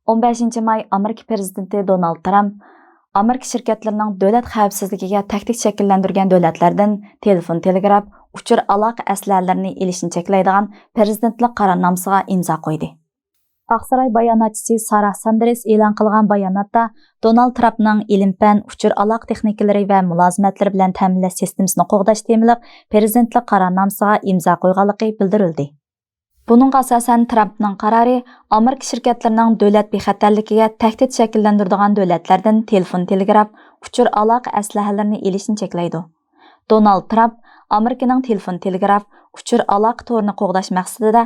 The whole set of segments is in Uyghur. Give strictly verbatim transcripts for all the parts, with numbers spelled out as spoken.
ئون بەشىنچى ماي، ئامېرىكا پىرېزىدېنتى دونالد ترامپ ئامېرىكا شىركەتلىرىنىڭ دۆلەت خەۋپسىزلىكىگە تەھدىت شەكىللەندۈرگەن دۆلەتلەردىن تېلېفون، تېلېگراف، ئۇچۇر ئالاقە ئەسلىھەلىرىنى ئېلىشنى چەكلەيدىغان پىرېزىدېنتلىق قارارنامىسىغا ئىمزا قويدى. ئاقساراي باياناتچىسى ساراھ ساندېرس ئېلان قىلغان باياناتتا، دونالد ترامپنىڭ ئىلىم-پەن، ئۇچۇر ئالاقە تېخنىكىلىرى ۋە مۇلازىمەتلىرى بىلەن تەمىنلەش سىستېمىسىنى قوغداش تېمىلىق پىرېزىدېنتلىق قارارنامىسىغا ئىمزا قويغانلىقى بىلدۈرۈلدى. بۇنىڭغا ئاساسەن، ترامپنىڭ قارارى ئامېرىكا شىركەتلىرىنىڭ دۆلەت بىخەتەرلىكىگە تەھدىت شەكىللەندۈرىدىغان دۆلەتلەردىن تېلېفون، تېلېگراف، ئۇچۇر ئالاقە ئەسلىھەلىرىنى ئېلىشنى چەكلەيدۇ. دونالد ترامپ ئامېرىكىنىڭ تېلېفون، تېلېگراف، ئۇچۇر ئالاقە تورىنى قوغداش مەقسىتىدە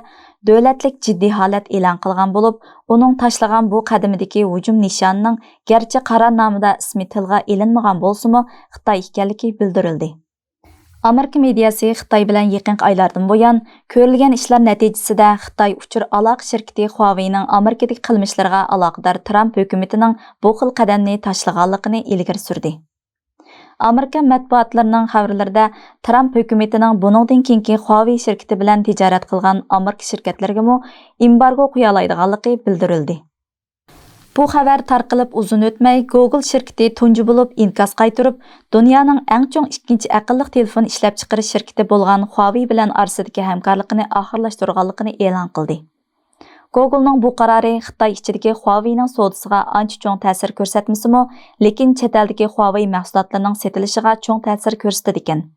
دۆلەتلىك جىددىي ھالەت ئېلان قىلغان بولۇپ، ئۇنىڭ تاشلىغان بۇ قەدىمىدىكى ھۇجۇم نىشانىنىڭ گەرچە قارارنامىدا ئىسمى تىلغا ئېلىنمىغان بولسىمۇ، خىتاي ئىكەنلىكى بىلدۈرۈلدى. ئامېرىكا مېدىياسى خىتاي بىلەن يېقىنقى ئايلاردىن بۇيان كۆرۈلگەن ئىشلار نەتىجىسىدە خىتاي ئۇچۇر ئالاقە شىركىتى خۇاۋېينىڭ ئامېرىكىدىكى قىلمىشلىرىغا ئالاقىدار ترامپ ھۆكۈمىتىنىڭ بۇ خىل قەدەمنى تاشلىغانلىقىنى ئىلگىرى سۈردى. ئامېرىكا مەتبۇئاتلىرىنىڭ خەۋەرلىرىدە ترامپ ھۆكۈمىتىنىڭ بۇنىڭدىن كېيىنكى خۇاۋېي شىركىتى بىلەن تىجارەت قىلغان ئامېرىكا شىركەتلىرىگىمۇ ئېمبارگو قويالايدىغانلىقى بىلدۈرۈلدى. بۇ خەۋەر تارقىلىپ ئۇزۇن ئۆتمەي، گوگل شىركىتى تۇنجى بولۇپ ئىنكاس قايتۇرۇپ، دۇنيانىڭ ئەڭ چوڭ ئىككىنچى ئەقىللىق تېلېفون ئىشلەپچىقىرىش شىركىتى بولغان خۇاۋېي بىلەن ئارىسىدىكى ھەمكارلىقىنى ئاخىرلاشتۇرغانلىقىنى ئېلان قىلدى. گوگلنىڭ بۇ قارارى خىتاي ئىچىدىكى خۇاۋېينىڭ سودىسىغا ئانچە چوڭ تەسىر كۆرسەتمىسىمۇ، لېكىن چەت ئەلدىكى خۇاۋېي مەھسۇلاتلىرىنىڭ سېتىلىشىغا چوڭ تەسىر كۆرسىتىدىكەن.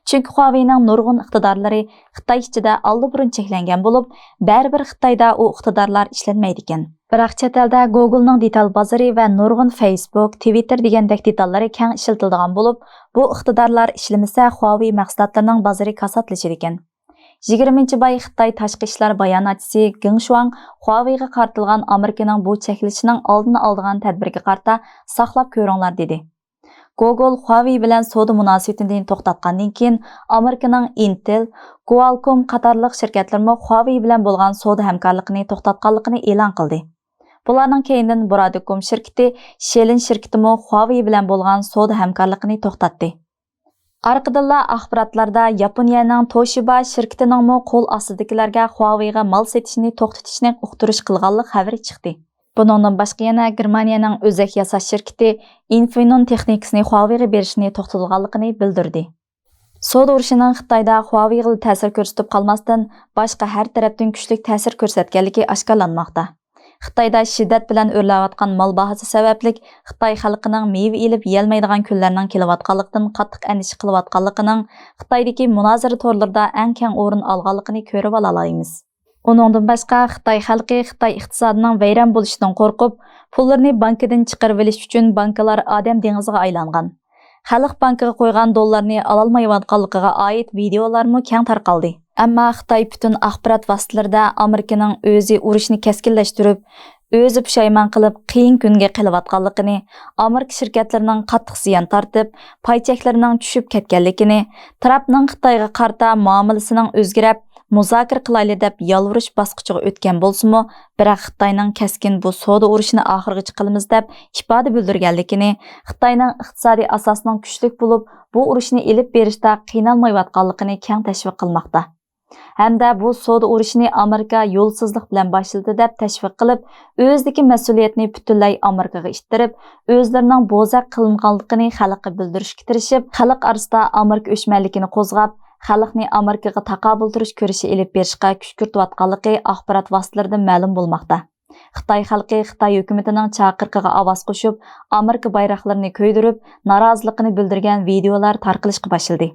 چۈنكى خۇاۋېينىڭ نۇرغۇن ئىقتىدارلىرى خىتاي ئىچىدە ئاللىبۇرۇن چەكلەنگەن بولۇپ، بەرىبىر خىتايدا ئۇ ئىقتىدارلار ئىشلەنمەيدىكەن. بىراق چەت ئەلدە گوگلنىڭ دېتال بازىرى ۋە نۇرغۇن فېيسبۇك، تىۋىتتېر دېگەندەك دېتاللىرى كەڭ ئىشلىتىلىدىغان بولۇپ، بۇ ئىقتىدارلار ئىشلىمىسە، خۇاۋېي مەھسۇلاتلىرىنىڭ بازىرى كاساتلىشىدىكەن. يىگىرمىنچى ماي، خىتاي تاشقى ئىشلار باياناتچىسى گېڭ شۇاڭ خۇاۋېيغا قارىتىلغان ئامېرىكىنىڭ بۇ چەكلىشىنىڭ ئالدىنى ئالىدىغان تەدبىرگە قارىتا ساقلاپ كۆرۈڭلار، دېدى. گوگل خۇاۋېي بىلەن سودا مۇناسىۋىتىنى توختاتقاندىن كېيىن، ئامېرىكىنىڭ ئىنتېل، كوئالكوم قاتارلىق شىركەتلىرىمۇ خۇاۋېي بىلەن بولغان سودا ھەمكارلىقىنى توختاتقانلىقىنى ئېلان قىلدى. بۇلارنىڭ كەينىدىن ۋوداكوم شىركىتى، شېلىن شىركىتىمۇ خۇاۋېي بىلەن بولغان سودا ھەمكارلىقىنى توختاتتى. ئارقىدىنلا ئاخباراتلاردا ياپونىيەنىڭ توشىبا شىركىتىنىڭمۇ قول ئاستىدىكىلەرگە خۇاۋېيغا مال سېتىشنى توختىتىشنى ئۇقتۇرۇش قىلغانلىق خەۋىرى چىقتى. بۇنىڭدىن باشقا يەنە گېرمانىيەنىڭ ئۆزەك ياساش شىركىتى ئىنفىنون تېخنىكىسىنى خۇاۋېيغا بېرىشنى توختىتىدىغانلىقىنى بىلدۈردى. سودا ئۇرۇشىنىڭ خىتايدا خۇاۋېيغىلا تەسىر كۆرسىتىپ قالماستىن، باشقا ھەر تەرەپتىن كۈچلۈك تەسىر كۆرسەتكەنلىكى ئاشكارىلانماقتا. خىتايدا شىددەت بىلەن ئۆرلەۋاتقان مال باھاسى سەۋەبلىك خىتاي خەلقىنىڭ مېۋە ئېلىپ يېيەلمەيدىغان كۈنلەرنىڭ كېلىۋاتقانلىقىدىن قاتتىق ئەندىشە قىلىۋاتقانلىقىنىڭ خىتايدىكى مۇنازىرە تورلىرىدا ئەڭ كەڭ ئورۇن ئالغانلىقىنى كۆرۈۋالالايمىز. ئۇنىڭدىن باشقا، خىتاي خەلقى خىتاي ئىقتىسادىنىڭ ۋەيران بولۇشىدىن قورقۇپ، پۇللىرىنى بانكىدىن چىقىرىۋېلىش ئۈچۈن بانكىلار ئادەم دېڭىزىغا ئايلانغان. خەلق بانكىغا قويغان دوللارنى ئالالمايۋاتقانلىقىغا ئائىت ۋىدېئولارمۇ كەڭ تارقالدى. ئەمما خىتاي پۈتۈن ئاخبارات ۋاسىتىلىرىدە ئامېرىكىنىڭ ئۆزى ئۇرۇشنى كەسكىنلەشتۈرۈپ، ئۆزى پۇشايمان قىلىپ، قىيىن كۈنگە قېلىۋاتقانلىقىنى، ئامېرىكا شىركەتلىرىنىڭ قاتتىق زىيان تارتىپ، پاي چەكلىرىنىڭ چۈشۈپ كەتكەنلىكىنى، ترامپنىڭ خىتايغا قارىتا مۇئامىلىسىنىڭ ئۆزگىرىپ، مۇزاكىرە قىلايلى دەپ يالۋۇرۇش باسقۇچىغا ئۆتكەن بولسىمۇ، بىراق خىتاينىڭ كەسكىن بۇ سودا ئۇرۇشىنى ئاخىرغىچە قىلىمىز دەپ ئىپادە بىلدۈرگەنلىكىنى، خىتاينىڭ ئىقتىسادىي ئاساسىنىڭ كۈچلۈك بولۇپ، بۇ ئۇرۇشنى ئېلىپ بېرىشتا قىينالمايۋاتقانلىقىنى كەڭ تەشۋىق قىلماقتا. ھەمدە بۇ سودا ئۇرۇشىنى ئامېرىكا يولسىزلىق بىلەن باشلىدى دەپ تەشۋىق قىلىپ، ئۆزىدىكى مەسئۇلىيەتنى پۈتۈنلەي ئامېرىكىغا ئىتتىرىپ، ئۆزلىرىنىڭ بوزەك قىلىنغانلىقىنى خەلققە بىلدۈرۈشكە تىرىشىپ، خەلق ئارىسىدا ئامېرىكا ئۆچمەنلىكىنى قوزغاپ، خەلقنى ئامېرىكىغا تاقابىل تۇرۇش كۈرىشى ئېلىپ بېرىشقا كۈشكۈرتۈۋاتقانلىقى ئاخبارات ۋاسىتىلىرىدىن مەلۇم بولماقتا. خىتاي خەلقى خىتاي ھۆكۈمىتىنىڭ چاقىرىقىغا ئاۋاز قوشۇپ، ئامېرىكا بايراقلىرىنى كۆيدۈرۈپ، نارازىلىقىنى بىلدۈرگەن ۋىدېئولار تارقىلىشقا باشلىدى.